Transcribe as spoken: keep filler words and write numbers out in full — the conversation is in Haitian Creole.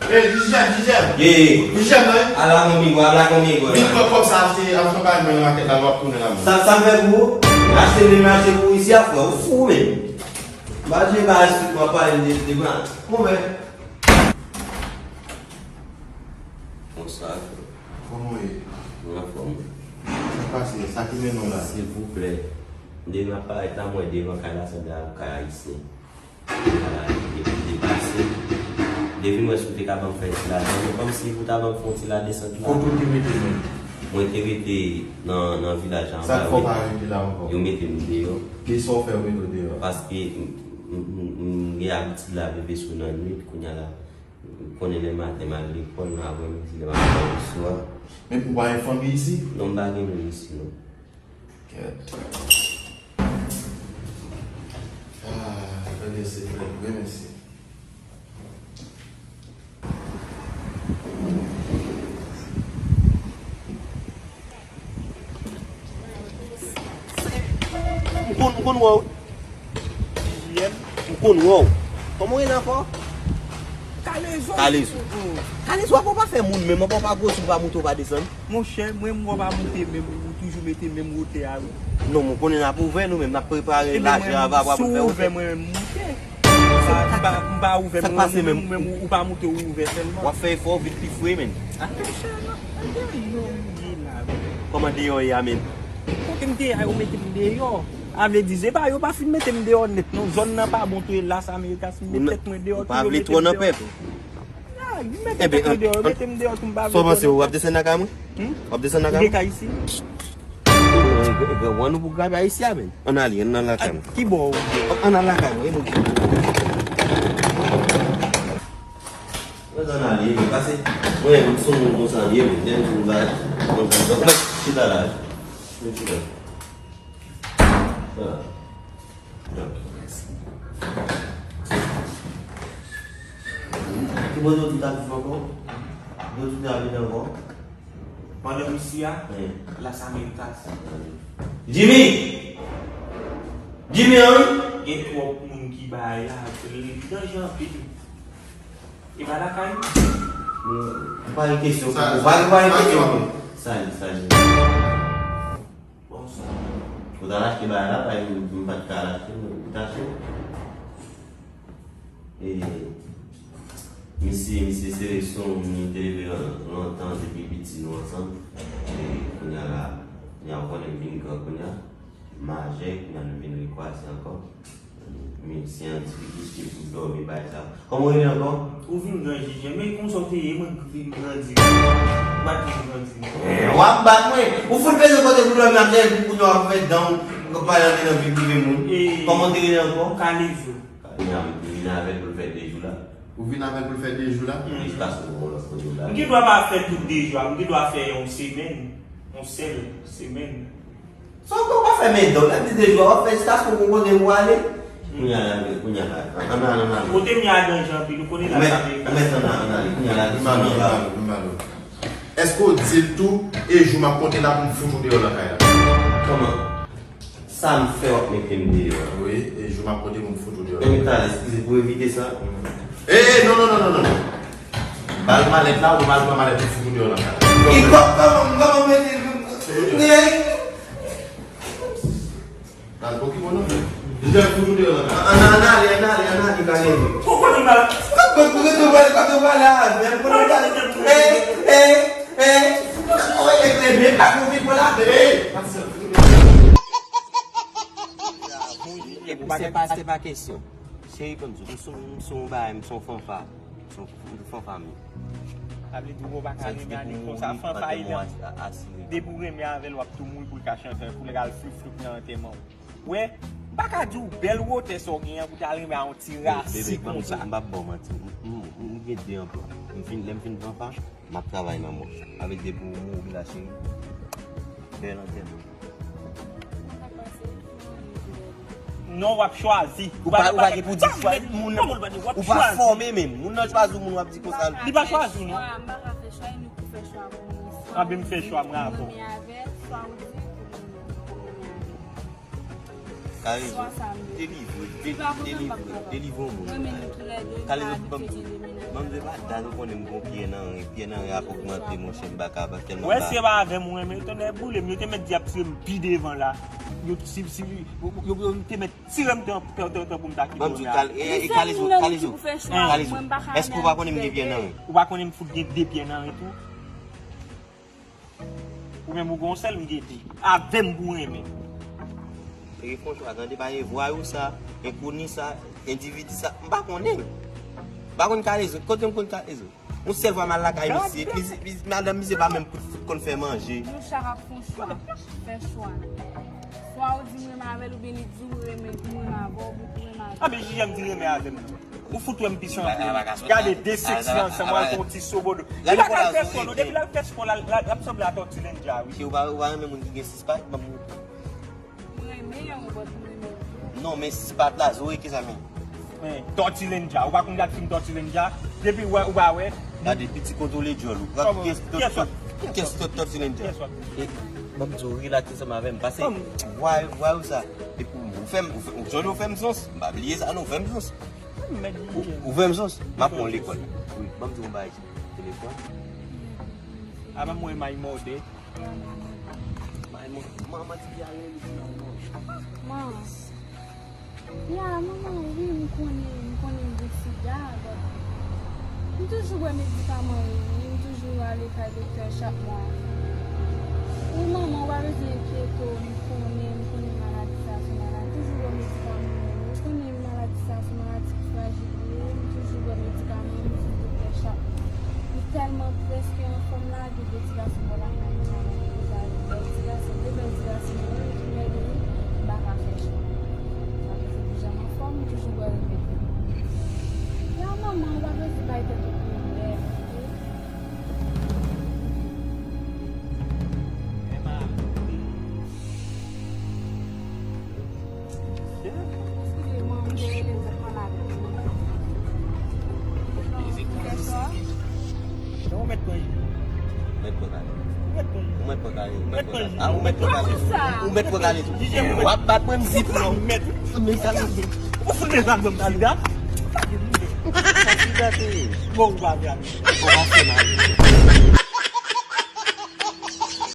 Ey, Dijèm, Dijèm. Ye. Dijèm, non? Habla conmigo, habla conmigo. Vin pran kòb sa, achte, achte yon bagay mwen nan makèt la, nou ap tounen la, mwen. Sa, sa m fè pou ou? Achte, vin achte pou ou isi a, frè. Ou fou, men. M pa jwe bagay sou w ap pale de, de blan. Bon, men. Bonswa, frè. Kòman w ye? Mwen anfòm. Sa k pase? Sa ki mennen w la? Silvouplè. Depi m ap parèt la, mwen devan kay la, sanble avè kay ayisyen. Ala, depi m te pase, depi m wè si w te ka ban m fè ti lajan, men kòmsi ou ta ban m fè yon ti ladesant la. Kote w te rete menm? Mwen te rete nan, nan vilaj la anba. Sa k fè w pa rete la ankò? Yo mete m deyò. Kisa w fè yo mete w deyò? Paske m, m, m, m gen abitid lave veso nan nwit, kounye a la, m konnen lè maten m al lekòl, nan aprèmidi, lè m al lekòl le swa. Men ou pa gen fanmi isi? Non, m pa gen moun isi, non. Kèt. Ah, tande se frè, wi, mesye. M konn, m konn wè w. M konn wè w. Kòman w rele ankò? Kalezo. Kalezo. Mm. Kalezo, apa w pa fè moun menm, apa w pa gwosi, w pa moute, w pa desann? Monchè, mwen, mwen pa moute menm, ou toujou mete menm wotè a, wi. Non, mwen konnen n ap ouvè nou menm, n ap prepare lajan ava pou fè wotè. Si w ouvè, mwen menm moute. M pa, m pa ouvè, mwen menm, ou pa moute, ou ouvè sèlman. W ap fè efò, vin pi fre, menn. Monchè, non, deyò m ye la, wi. Kòman deyò ye a, menn? Kote m te ye a, yo mete m deyò. A vle di, se pa yo pa fin mete m deyò nèt, non. Zòn nan pa bon tou, elas, Amerikas, m met tèt mwen deyò tou, yo mete m deyò tou. Ah, yo mete tèt mwen deyò, yo mete m deyò tou, m pa vle. Sa w panse, w ap desann lakay mwen? Hmm? W ap desann lakay mwen? Ou gen kay isi? Wan nou pou grabe a isi a, menn. Ann ale, ann al lakay mwen. Ki bò ou ye? Ann al lakay mwen, e nou. Mwen ann ale, men pase. Mwen, mwen se yon moun konsa m ye, men lè m di yon bagay, mwen di, donk, mwen chita la. Mwen chita. Sa. Ki bò Dodou t ap viv ankò? Dodou t ap viv ankò? Pandan misye a, Las Americas. Jimmy! Jimmy, an wi? Gen twòp moun ki bay la, li danje anpil. E pa lakay? Ou pa gen kesyon. Ou pa gen kesyon. Sali, sali. Bonswa. Ou t al achte bagay la, paske m pa t ka al achte, ou t achte? E, misye, misye se, se yon moun nou te leve lontan, depi piti nou ansanm. E, kounye a la, kounye a ou konnen m vin gran kounye a. Majè, kounye a nou vin rekwaze ankò. Men se yon difikilte pou dòmi, bagay sa. Kòman w rele ankò? Ou vin gran, Jijè, men konsa w te ye, mwen vin grandi. Ou pa t vin grandi, non. Eh, w ap bat mwen. Ou fout bezwen kote pou dòmi ap jere pou kounye a w ap fè dan w, w ap pale antre nan vi prive moun. Kòman w te rele ankò? Kalezo. Kounye a m vin avè l pou l fè de jou la. Ou vin avè l pou l fè de jou la? Jiskaske w wè yon lòt kote w la. M gen dwa pa fè tout de jou a, m gen dwa fè yon semèn, yon sèl semèn. Sa w pa fè men dòm, lè di de jou a, w ap fè jiskaske w gon kote pou ale. Kounye a la, kounye a la, ann al, ann al. Kote m ye a danje anpil, ou konnen la sa vle. Ou mèt ann al, ann ale, kounye a la, desann anba. M ba l, m ba l. Èske w di l tou, e jou m ap konte la pou m fout ou deyò nan kay la? Kòman? Sa m fè w ap mete m deyò a? Wi, e jou m ap konte pou m fout ou deyò nan kay la. Men talè, eskize pou evite sa. E, e, non, non, non. Ba l malèt la, ou ba l pran malèt pou fout ou deyò nan kay la. E kòman, kòman, kòman mete m? Ba l pokemon non. Deja fout ou deyò la. Ann, ann ale, ann ale, ann ale, bagay yo. Kòkòt ou ba. Kòkòt ou rete pale, kòkòt ou pale a, men kote ou pale. Eh, eh, eh. Oye, eklebe, pa konvi pou la, eh. Se pa, se pa kesyon. Cheri, konn di, m se yon, m se yon bagay, m se yon fanfa. M se yon fanfa, men. Sa vle di ou pa ka renmen Alex konsa, fanfa li an. Depi w renmen avè l, w ap tou mouri pou l ka chante, pou l al floup floup nan antèman w. Wè, m pa ka di w bèl wotè sa w genyen pou w ta renmen a yon ti rasi konsa. Bebe, m p ap ba w manti. M, m, m gen de anplwa. M fin, lè m fin fanfa, m ap travay nan mò. Avèk depi w mouri la, cheri. Bèl antèman. Non, w ap chwazi. Ou pa, ou pa gen pou di chwazi moun nan. Ou pa fòme menm. Moun nan chwazi w, moun w ap di konsa. Li pa chwazi w, non. M pa ka fè chwa, e nou ki fè chwa pou nou. Anben m fè chwa mwen avè w. Ou renmen avè l, swa ou di pou nou renmen avè l. Kalezo, delivre, delivre, delivre yon moun. Kalezo, ban m di. Manmzè pa dal, ou konnen m gon pye nan ren. Pye nan ren ap ogmante, monchè, m pa ka tèlman. Wè, si e pa avè m ou renmen, tonnè boule m, yo te mèt di ap tire m pi devan la. Yo, si, si, yo, yo, yo te mèt tire m tan, tan, tan, tan pou m ta kite. Manmzè, kal-, e, e, Kalezo, Kalezo, Kalezo, èske ou pa konnen m gen pye nan ren? Ou pa konnen m fout gen de pye nan ren tou? Ou menm ou gon sèl, m gen de. Avè m pou renmen. Frè François, tande pa gen vwayou sa, enkoni sa, endividi sa, m pa konnen. M pa konn Kalezo, kote m konn Kalezo? Yon sèl fwa m al lakay misye, misye, misye, madanm misye pa menm konn fè manje. Nou chak ap fè yon chwa, fè chwa. Swa ou di m renmen avè l, oubyen li di w renmen, m renmen avè w, oubyen ou renmen avè l. Anben, Jijè m di renmen avè m. Ou fout wè m pi sanble. Gade de seksi ansanm, al fè yon ti sobodo. Depi l al fè spò, non, depi l al fè spò, l ap sanble a Tòti Lendja, wi. Ou pa, ou pa renmen moun ki gen sis pat, ban m. Mwen renmen yon, but mwen renmen yon. Non, men sis pat la, Zoe, kisa men? Men, Tòti Lendja. Ou pa konn gad fim Tòti Lendja? Depi ou wè, ou pa wè. Gade, piti kontwole djòl ou. Kiyès Tòti Lendja? Ban m di w, rilaks ansanm avè m. Pase, vwayou, vwayou sa. Epi ou fè m, ou fè, ou jwenn ou fè m sons. M pa bliye sa, non, ou fè m sons. Ou, ou fè m sons. M ap pran w lekòl. Wi, ban m di w yon bagay. Telefòn. A, ban m wè may mòde. May mòde. Manman ti a rele li. Man. Ya, manman, wi, m konnen, m konnen m bwè siga, but m toujou bwè medikaman yo, wi, m toujou ale kay doktè chak mwa. Wi, manman, ou pa bezwen enkyete w, m konnen, m konnen maladi sa se maladi, m toujou bwè medikaman yo, ou konnen maladi sa se maladi ki frajil li ye, m toujou bwè medikaman, m vin doktè chak mwa. M tèlman prèske anfòm la, gen de ti gason bò lakay mwen, m ap fè bèl ti gason, de bèl ti gason, wi, ki mèt wi, m pa ka fè chwa. Sa vle di pou jan m anfòm, m toujou bwè remèd yo. Ya manman, ou pa bezwen bay tèt ou pwoblèm, oke? Eskize mwen, m te rele zòt malad. Ou mèt pran. Ou mèt pran kale. Ou mèt pran kale. Ou mèt pran kale. A, ou mèt pran kale. Ou mèt pran kale tou. W ap bat mwen, m zip non. Ou fout de zam nan sida. Sa sida te ye. Bon, ou pa kale. Ou pa fè mal.